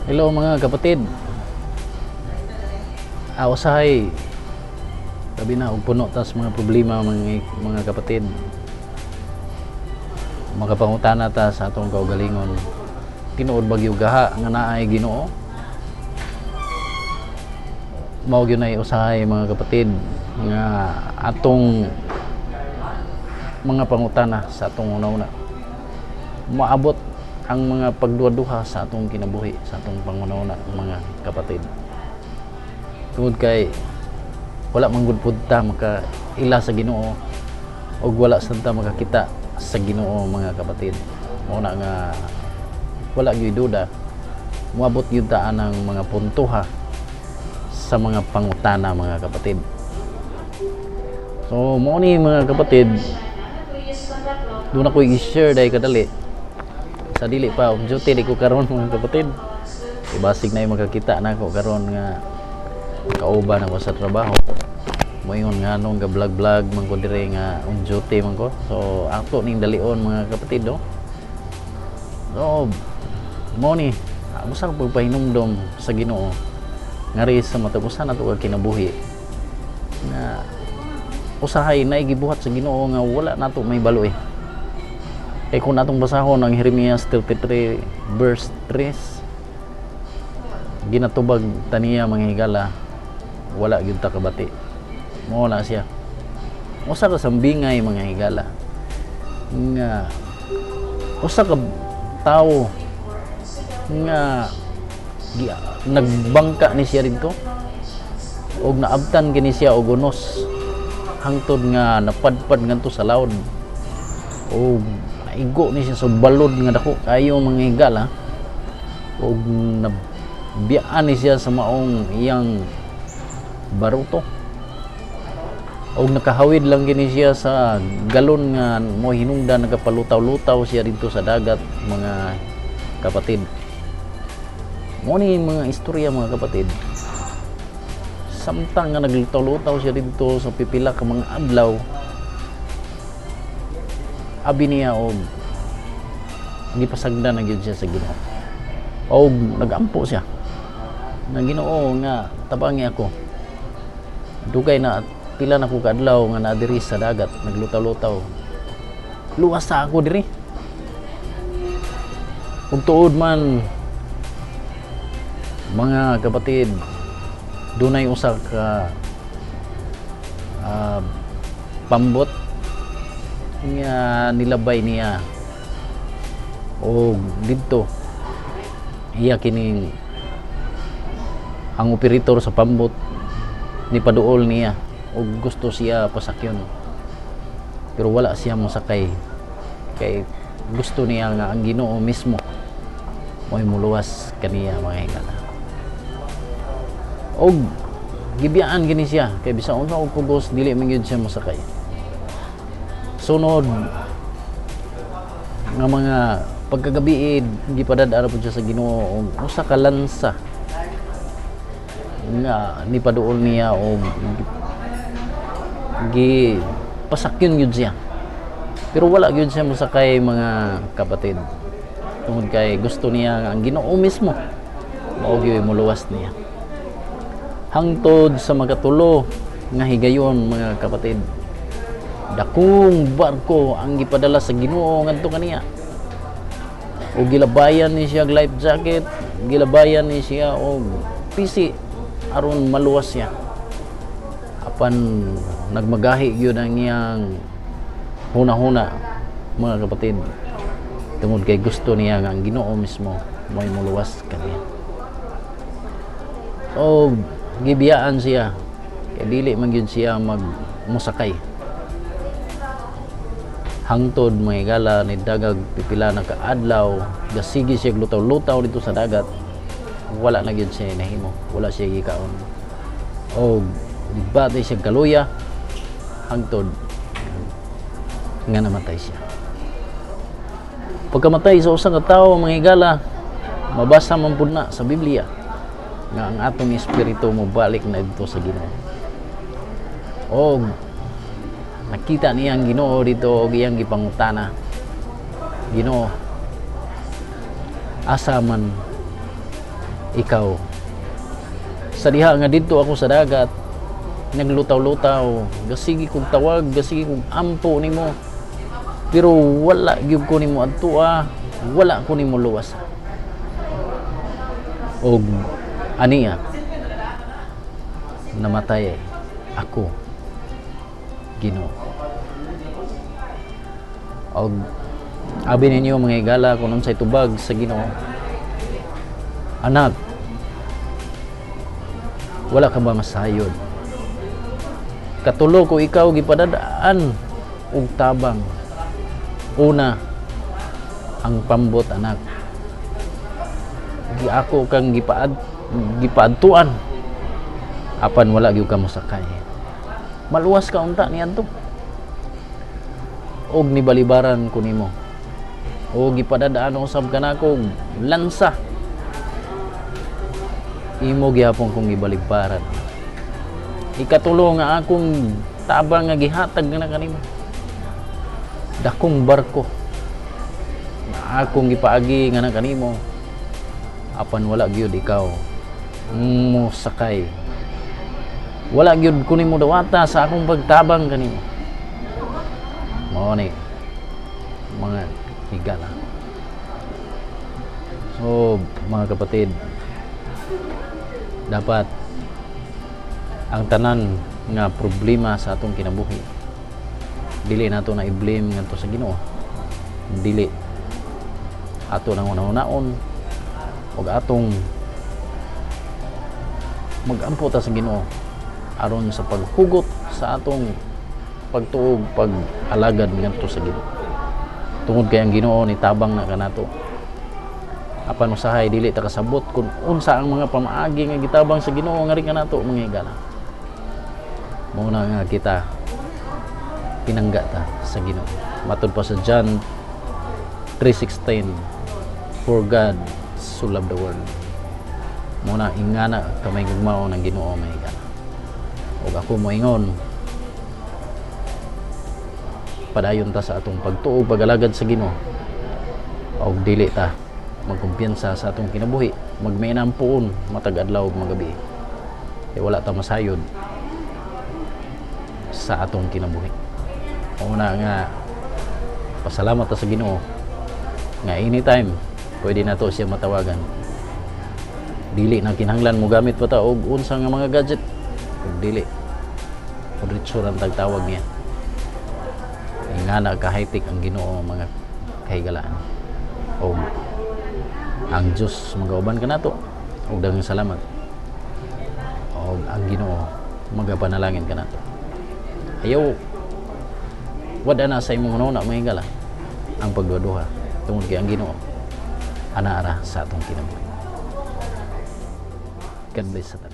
Hello, mga kapatid. Usahay gabi na ug puno tas mga problema, mga kapatid. Makapangutana ta sa atong kaugalingon. Tinuod ba gyud gaha nga naay Ginoo? Mao gyud nay usahay, mga kapatid, nga atong mga pangutana sa atong una-una. Maabot ang mga pagduha-duha sa atong kinabuhi, sa atong panguna-una, mga kapatid. Tungod kay wala man gud pud ta maka ila sa Ginoo ug wala sad ta makakita sa Ginoo, mga kapatid. Mao na nga wala gyud duda, moabot gyud ta anang mga puntoha sa mga pangutana, mga kapatid. So mao ni, mga kapatid, doon ako i-share dahil kadali sa dili pa on duty di ko karon, mga kapatid. Ibasig na yung makakita na ako karon nga kauban ako sa trabaho. Moingon nga nung ga vlog vlog man ko dire nga on duty man ko. So ato ning dalion, mga kapatid, no. So mo ni usa ka pagpahinumdom sa Ginoo ngari sa matag usa nato ka kinabuhi nga usahay na gibuhat sa Ginoo nga wala nato mahibalo eh. Kay kung atong basahon ang Jeremias 33 verse 3, ginatubag taniya, mga higala, wala gyud ta kabati. Mao na siya. Usa ka sambingay, mga higala, nga usa ka tawo nga nagbangka ni siya didto og naabtan kini siya og unos hangtod nga napadpad ngadto sa laod og naigo ni siya sa balod nga dako kayo, mga higala, og nabiyaan ni siya sa maong iyang baruto og nakahawid lang gini siya sa galon nga mo hinungdan nagapalutaw-lutaw siya didto sa dagat, mga kapatid. Mo ni mga istorya, mga kapatid. Samtang nga naglutaw-lutaw siya didto sa pipila ka mga adlaw, abi niya og gipasagdan na gyud siya sa Ginoo og nagampo siya na, "Ginoo, nga tabangi ako. Dugay na, pila na ko kaadlaw nga naa diri sa dagat naglutaw-lutaw. Luwas sa ako diri." Ug tuod man, mga kapatid, dunay usa ka pambot nga nilabay niya og didto iya kining ang operator sa pambot ni paduol niya og gusto siya pasakyon, pero wala siya mosakay kay gusto niya nga ang Ginoo mismo mo'y muluwas kaniya, mga higala. Og gibiyaan gini siya kay bisan unsa og pugos, dili man gyud siya mosakay. Sunod nga mga pagkagabiid, gipadad-an pud siya sa Ginoo og usa ka lansa nga nipaduol niya og gi pasakyon gyud siya, pero wala gyud siya mosakay, mga kapatid, tungod kay gusto niya nga ang Ginoo mismo mao gyud moluwas niya. Hangtod sa makatulo nga higayon, mga kapatid, dakong barko ang gipadala sa Ginoo ngadto kaniya og gilabayan ni siya og life jacket, gilabayan ni siya og pisi aron maluwas siya. Apan nagmagahi gyud ang iyang huna-huna, mga kapatid, tungod kay gusto niya nga ang Ginoo mismo mo'y muluwas kaniya. So gibiyaan siya kay dili man gyud siya mag musakay. Hangtod, mga higala, ni dagag pipila na kaadlaw, gasige siya lutaw-lutaw dito sa dagat. Wala na gyud siya nahimo, wala siya gikaon og gibati siya kaluya hangtod nga namatay siya. Pagkamatay sa usa ka tawo, mga higala, mabasa man pud na sa Biblia nga ang atong espiritu mobalik na dito sa Ginoo. Og nakita niya ang Ginoo dito og iyang gipangutana, "Ginoo, Asa man ikaw sa diha nga didto ako sa dagat naglutaw-lutaw, gasigi kog tawag, gasigi kog ampo nimo, pero wala gyud ko nimo adtua, wala ko nimo luwas. Og aniya namatay ako, Ginoo. Og abi ninyo, mga higala, kung unsay tubag sa Ginoo: "Anak, wala ka ba masayod? Katulo ko ikaw gipadadaan og tabang. Una, ang pambot, anak. Gi ako kang gipaadtuan apan wala gyud ka mosakay. Maluwas ka unta niadto og nibalibaran ko nimo o gipadadaan usab kanako og lansa, imo gihapon kong gibalibaran. Ikatulo nga akong tabang nga gihatag na kanimo, dakong barko nga akong gipaagi nga na kanimo, apan wala gyud ikaw mo sakay. Wala gyud ko nimo dawata sa akong pagtabang kanimo." Mao ni, mga higala. So mga kapatid, dapat ang tanan nga problema sa atong kinabuhi, dili nato na i-blame ngadto sa Ginoo. Dili ato nang unahon og atong magampo ta sa Ginoo aron sa paghugot sa atong pagtuog, pag-alagad ngadto sa Ginoo, tungod kay ang Ginoo ni tabang na kanato, apan usahay dili ta kasabot kung unsa ang mga pamaagi nga gitabang sa Ginoo nga rin kanato, mga higala. Mao na nga kita pinangga ta sa Ginoo. Matud pa sa John 3:16, "For God so loved the world." Mao na ingana kamay gugmao ng Ginoo, mga higala. Ug ako moingon, padayon ta sa atong pagtuo, pagalagad sa Ginoo, ug dili ta magkumpiyansa sa atong kinabuhi, magmainam puon matag adlaw ug magabi, kay wala ta masayod sa atong kinabuhi. Una nga pasalamat ta sa Ginoo nga anytime pwede nato siya matawagan. Dili na kinahanglan mo gamit pa ta og unsa nga mga gadget. Ug dili diretso ra tagtawag niya. Ingana ka high-tech ang Ginoo, mga kahigalaan. Og ang Diyos magauban kanato og daghang salamat, og ang Ginoo magapanalangin kanato. Ayaw wala na sa imong hunahuna, mga higala, ang pagduha tungod kay ang Ginoo ana ra sa atong kinabuhi. God bless sa tanan.